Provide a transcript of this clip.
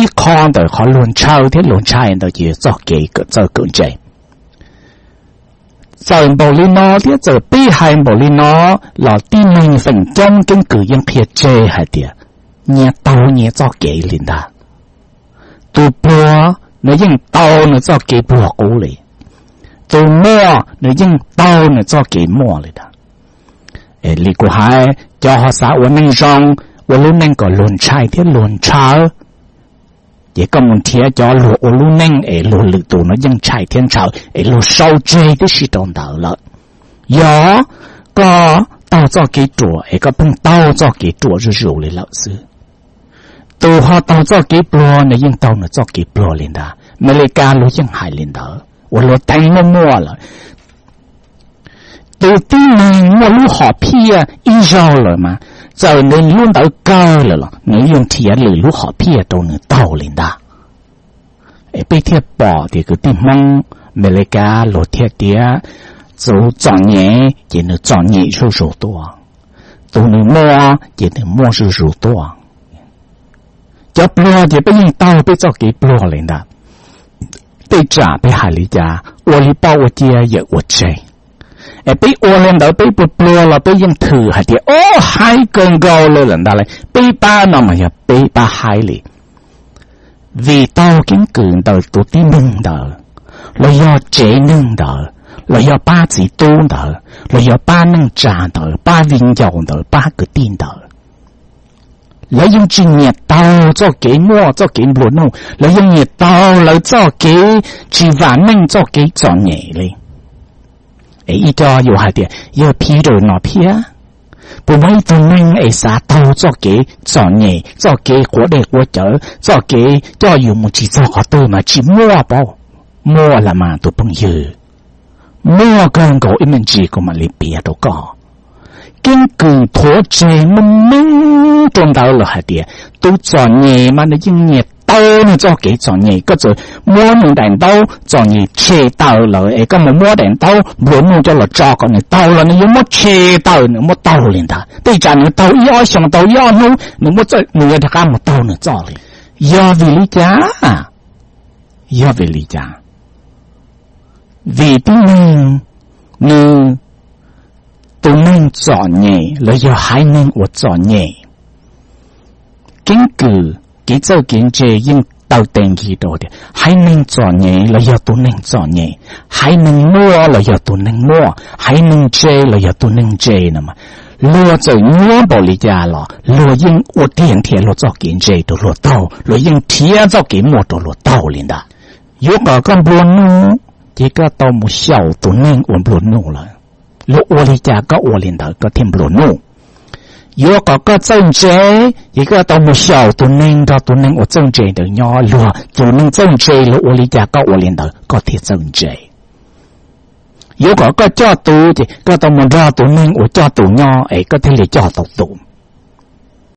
ib qho ntawm qhov luag ntshaw thiab luag ntshai ntawd ces yog txoj kev kawm txawj kawm ntse. Txawm npaum li no thiab txawm peb hais npaum li no los tib neeg feem coob keeb kwm yeej qhia tseg hais tias nyias tau nyias txoj kev li ntag. Tus pluag nws yeej tau nws txoj kev pluag qub li, tus muaj nws yeej tau nws txoj kev muaj li ntag. Li kuv hais, cov ho xav ua neej zoo, ua lub neej kom luag ntshai thiab luag ntshaw, ces koj mus nrhiav cov luag ua lub neej es luag lwm tus no yeej ntshai thiab ntshaw es luag sau tseg tib si rau ntawd lawm. Yog koj taug txoj kev ruam es koj pheej taug txoj kev ruam zuj zus li lawm xwb. Tus ho taug txoj kev pluag nws yeej taug nws txoj kev pluag li ntag. Amelikas luag yeej hais li ntawd uas luag theej muaj muaj lawm. Tus tib neeg muaj lub hom phiaj ib zaug lawm mas, txawm nws lub ntawd kawg lawm los nws yeej nrhiav lwm lub hom phiaj rau nws taug li ntag. Es peb thiaj pom tias kwv tij Hmoob, Amelikas luag thiaj tias, tus txom nyem ces nws txom nyem zuj zus tuaj, tus nws muaj ces nws muaj zuj zus tuaj. Cov pluag ces peb yeej taug peb txoj kev pluag li ntag. Tej tsam peb hais li cas, ua li poj ua cia yawm ua tseg. Es peb ua li ntawd peb pluag pluag los peb yeej thwm hais tias, o, haib kawg nkaus li lawm ntag lauj. Peb pab no mas yog peb pab haib li. Vim taug keeb kwm ntawm tus tib neeg ntawd, los yog tsev neeg ntawd, los yog pab txiv tub ntawd, los yog pab neej tsa ntawd, pab viv ncaus ntawd, pab kwv tij ntawd, lawv yeej tsis nyiam taug txoj kev muaj txoj kev nplua nuj, lawv yeej nyiam taug lawv txoj kev tsis vam meej txoj kev txom nyem li. Es ib co yuav hais tias yog phiv rau no thiab, puas muaj ib tug neeg es xav taug txoj kev txom nyem, txoj kev quav dej quav cawv, txoj kev coj yus mus tsis txog qhov twg mas tsis muaj paub? Muaj las mas tus phooj ywg, muaj kawg nkaus ib me ntsis kuv mam li piav rau koj. Keeb kwm thuav tseg meej meej rau ntawd lawm hais tias tus txom nyem mas nws yeej nyiam taug nws txoj kev txom nyem. Koj txawm muab nws daim ntaub txom nyem tshem tawm lawm es koj mus muab daim ntaub nplua nuj coj los tso kom nws taug los nws yuav muab tshem tawm, nws muab taug li ntag. Tej tsam nws taug ib ob xyoos, taug ib ob hnub nws muab txawj, nws yuav rov qab mus taug nws txoj li. Yog vim li cas? Yog vim li cas? Vim tib neeg, nws, tus neeg txom nyem los yog haiv neeg uas txom nyem, keeb kwm kev txawj kev ntse yeej taw tes nkig rau tias haiv neeg txom nyem los yog tus neeg txom nyem, haiv neeg muaj los yog tus neeg muaj, haiv neeg ntse los yog tus neeg ntse no mas, luag txawm nyuaj npaum li cas los luag yeej ua tiag nrhiav luag txoj kev ntse rau luag taug, luag yeej nrhiav txoj kev muaj rau luag taug li ntag. Yuav kom koj nplua nuj, ces koj tau mus xyaum tus neeg uas nplua nuj lawm. Luag ua li cas koj ua li ntawd koj thiaj nplua nuj. Yuav kom koj txawj ntse, ces koj tau mus xyaum tus neeg nrog tus neeg uas txawj ntse ntawd nyob. Luag, tus neeg txawj ntse luag ua li cas koj ua li ntawd koj thiaj txawj ntse. Yuav kom koj coj tus, ces koj tau mus nrog tus neeg uas coj tus nyob es koj thiaj li coj tau tus.